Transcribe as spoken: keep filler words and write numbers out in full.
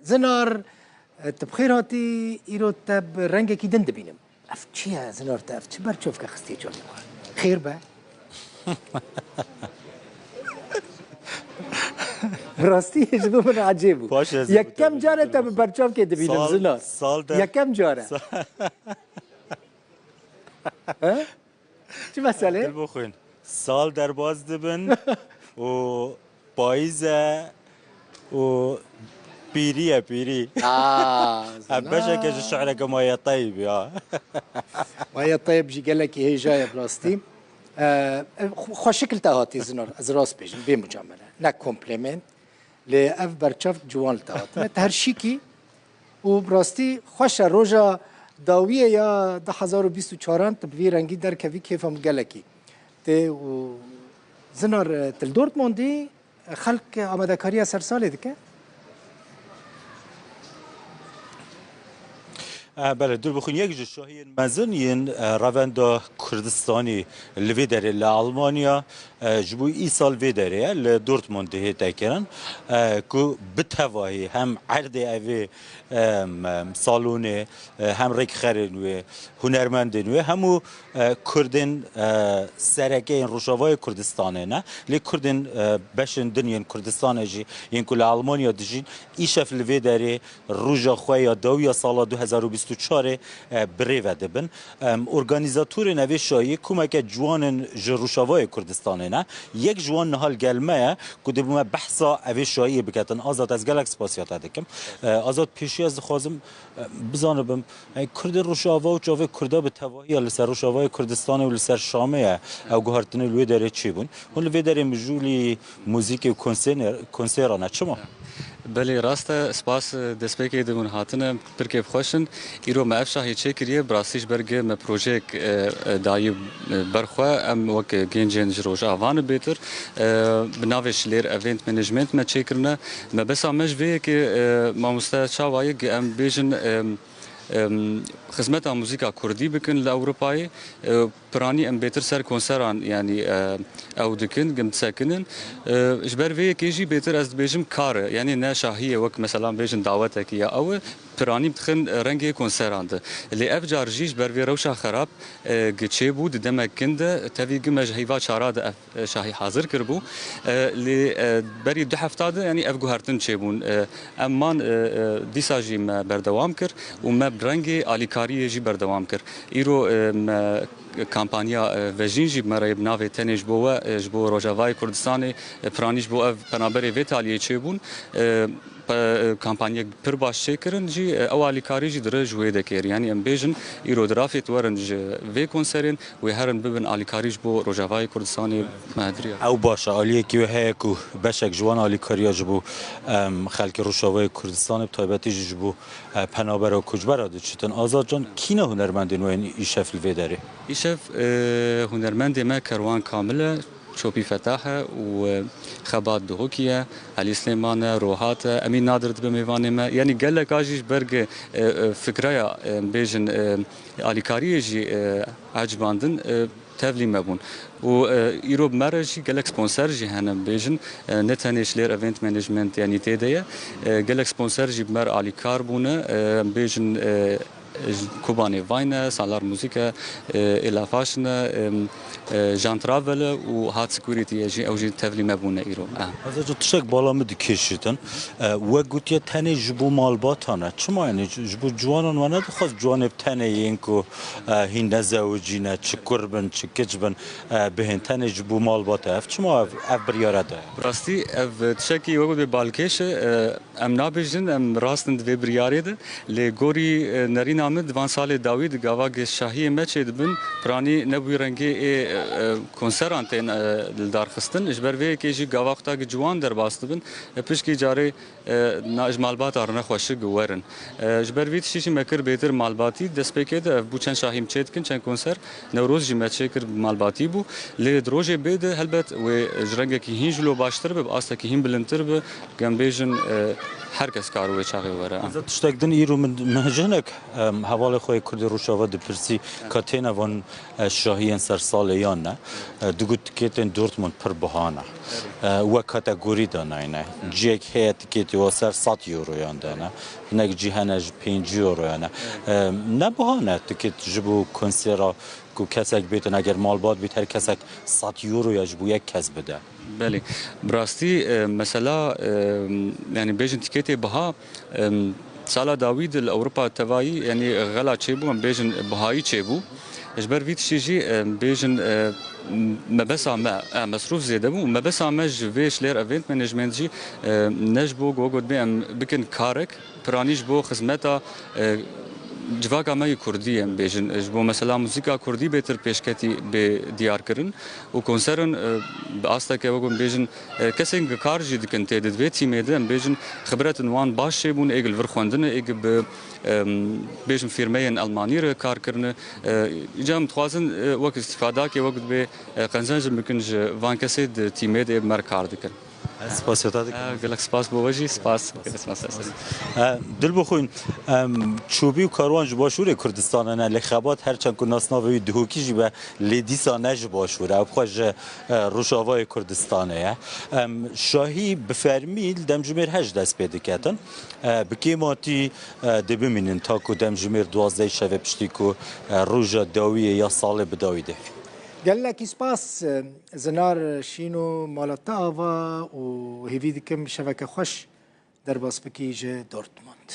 Zinar, e, tu bi xêr hatî, îro te bi rengekî din dibînim. Ev çi ye Zinar te? Ev çi berçavke xistiye çavê xwe? Xêr be? Bi rastî ji bo min ecêb bû. Baş e, ez Yekem car e te bi berçavkê dibînim Zinar. Sal der- Yekem car e. Sa- He? Çi mesele? Dilbixwîn. Sal derbas dibin û payîz e û pîrî ye, pîrî. Aa, Ev beşeke ji şi'reke Maya Teyîbî ha. Maya Teyîb jî gelekî hêja ye bi rastî. Ee, xwe-, xweşikil te hatî Zinar, ez rast bêjim, bê mucamele. Ne komplement. Lê ev berçav ciwan li te hatine. Te her şîkî û bi rastî xweş e. Roja dawiyê ya du hezar û bîst û çaran tu bi vî rengî derkevî kêfa min gelekî tê û Zinar, e, tu li Dortmundî, e, xelk amadekariya ser salê dike? E, belê, Dilbixwîn, yek ji şahiyên mezin yên, e, revenda Kurdistanî li vê derê li Almanya, e, ji bo îsal vê derê ye, li Dortmundê hête kirin, e, ku bi tevahî hem erdê evê, e, m-, salonê, e, hem rêkxerên wê, hunermendên wê, hemû, e, Kurdên, e, sereke yên Rojavayê Kurdistanê ne. Lê Kurdên, e, beşên din yên Kurdistanê jî, yên ku li Almanya dijîn, îşev li vê derê roja xwe ya dawiya sala du hezar û bîst û çarê, e, bi rê ve dibin. Em, organîzatorên evê şahiyê komeke ciwanên ji Rojavayê Kurdistanê ne. Yek ji wan niha li gel me ye ku dê bi me behsa evê şahiyê biketin. Azad, ez gelek spasiya te dikim. E, Azad, pêşî ez dixwazim, e, bizanibim, e, Kurdê Rojava û çavê Kurda bi tevahiya li ser Rojavayê Kurdistanê û li ser Şamê ye. Ew guhertinê li wê derê çêbûn. Hûn li vê derê mijûlî muzîkê û konser-, konseran e. Çima? Belê, rast e. Spas, e, destpêkê de hûn hatine, pir kêfxweş in. Îro me ev şahî çêkiriye, bi rastî ji ber ge me projeyek, e, e, dayî, e, ber xwe. Em wek gencên ji Rojava ne bêtir, e, bi navê Şilêr Event Management me çêkirine. Me besa me ji vê yekê, e, mamoste çawa ye, ge em bêjin, e, em, xizmeta muzîka kurdî bikin li Ewropayê. E, piranî em bêtir ser konseran, yanî, e, ew dikin, gim disekinin. E, ji ber vê yekê jî bêtir ez dibêjim kar e, yanî ne şahî ye, wek mesela em bêjin dawetekî ya ew e, piranî dixin rengê konseran de. Lê ev car jî ji ber vê rewşa xerab, e, gi çêbû di demek kin de, tevî gi me ji heyva çara de ev e, şahî hazir kiribû. E, lê, e, berî du hefta de, yanî ev guhertin çêbûn. E, em man, e, e, dîsa jî me berdewam kir û me bi rengê alîkariyê jî berdewam kir. Îro, e, me kampanya, e, vejîn jî bi me re bi navê Tenê ji bo we, e, ji bo Rojavayê Kurdistanê, e, piranî ji bo ev penaberê vê taliyê çêbûn. E, pe-, kampanyek pir baş çêkirin jî, ew alîkarî jî dire ji wê dekêr. Yanî em bêjin, îro dirafê tu werin ji vê konserên, wê herin bibin alîkarî ji bo Rojavayê Kurdistanê me diriya. Ew baş e, aliyekî wê heye ku beşek ji wan alîkariya ji bo, em, xelkê Rojavayê Kurdistanê, bi taybetî jî ji bo, e, penabera û koçbera diçitin. Azad Can, kî ne hunermendên we yên îşev li vê derê? Îşev, e, hunermendê me Kerwan Kamil e. Çopî Fetah e û, e, Xebat Duhokî ye, Elî Silêman e, Rohat e, Emîn Nadir dibe mêvanê me. Yanî geleka jî ji ber ge, e, e, fikraya, e, bêjin, e, alîkariyê jî, e, ecibandin, e, tevlî me bûn. Û, e, îro bi me re jî gelek sponser jî hene, bêjin, e, ne tenê Şilêr Event Management yanî tê de ye. E, gelek sponser jî bi me re alîkar bûne, e, bêjin, e, Kobanê Vine, Salar Muzîk e, e, Ela Fashion e, em, e, Jean Travel e û Hat Security ye jî, ew jî tevlî me bûne îro. E. Ez ê tiştek bala min dikêşitin. E, we gotiye tenê ji bo malbatan e. Çima, yanî ji, ji bo ciwanan we nedixwest ciwanê bi tenê yên ku, e, hîn nezewicî ne, çi kur bin, çi kiç bin, e, bihên tenê ji bo malbata? Ev çima ev, ev biryara daye? Rastî ev tiştekî wek gotiye balkêş e, e, Em nabêjin, em rast in di vê biryarê de, lê gorî, e, nerîna min di van salê dawî di gava ge şahiyê me çêdibin, piranî nebûyî rengê ê, e, e, konseran tên, e, li dar xistin. Ji ber vê yekê jî gava xwe ta gi ciwan derbas dibin, e, pişkî carê, e, na, ji malbata re nexweşik werin. E, ji ber vî tiştî jî me kir bêtir malbatî, destpêkê de ev bû çend şahî em çêdikin, çend konser. Newroz jî me çêkir, malbatî bû. Lê di rojê bê de helbet wê ji rengekî hîn jilo baştir be, bi astekî hîn bilindtir be, em bêjin, e, her kes kar wê çaxê were. Tiştek din îro min, min hinek, e, Hevalê xwe yê Kurdê Rojava dipirsî ka têne van, e, şahiyên ser salê yan ne. E, digot tikêtên Dortmund pir biha ne. E, we kategorî danayne. Ciyek heye tikêtê we ser sed euroyan de ne. Hinek cî hene ji pêncî euroyan ne. E, ne biha ne tikêt ji bo konsera ku kesek bêtin, eger malbat bît, her kesek sed euroya ji bo yek kes bide. Belê. Bi rastî, e, mesela, e, yani bêjin tikêtê biha, e, sala dawî de li Ewropa tevayî, yani xela çêbû, em bêjin bihayî çêbû. Ji ber vî tiştî jî, e, bêjin, e, mebesa me, e, mesrûf zêde bû. Mebesa me ji vê ji lêr event management jî, e, ne ji bo ku wek dibê em bikin karek, piranî ji bo xizmeta, e, civaka me yê kurdî, em bêjin. Ji bo mesela muzîka kurdî bêtir pêşketî bê diyarkirin û konserin, e, bi asteke wek em bêjin, e, kesên ku kar jî dikin tê di vê tîmê de, em bêjin, xibretin wan baş çêbûn, êk li vir xwendine, êk bi, em, bêjin fîrmeyên Elmanî re kar kirine. E, îca em dixwazin, e, wek îstîfadakê wek dibê, e, qezenc bikin ji van kesê di tîmê de ê bi me re kar dikin. Ez spasiya te dikim. E, gelek spas bo we jî, spas. Gelek spas. E, Dilbixwîn, em, Çobî û Karwan ji Başûrê Kurdistanê ne, lê Xebat her çend ku nasnavê wî Duhokî jî be, lê dîsa ne ji Başûr e, ew xwe ji, e, Rojavayê Kurdistanê ye. Em, şahî bi fermî li Demjimêr heşt dest pê diketin. E, bi kêmatî, e, dê bimînin ta ku Demjimêr duwazdeh şevê piştî ku, e, roja dawiyê ya salê bi dawî de. Gelekî spas, e, Zinar Şîno, mala te ava û hêvî dikim şeveke xweş derbas bikî ji Dortmund.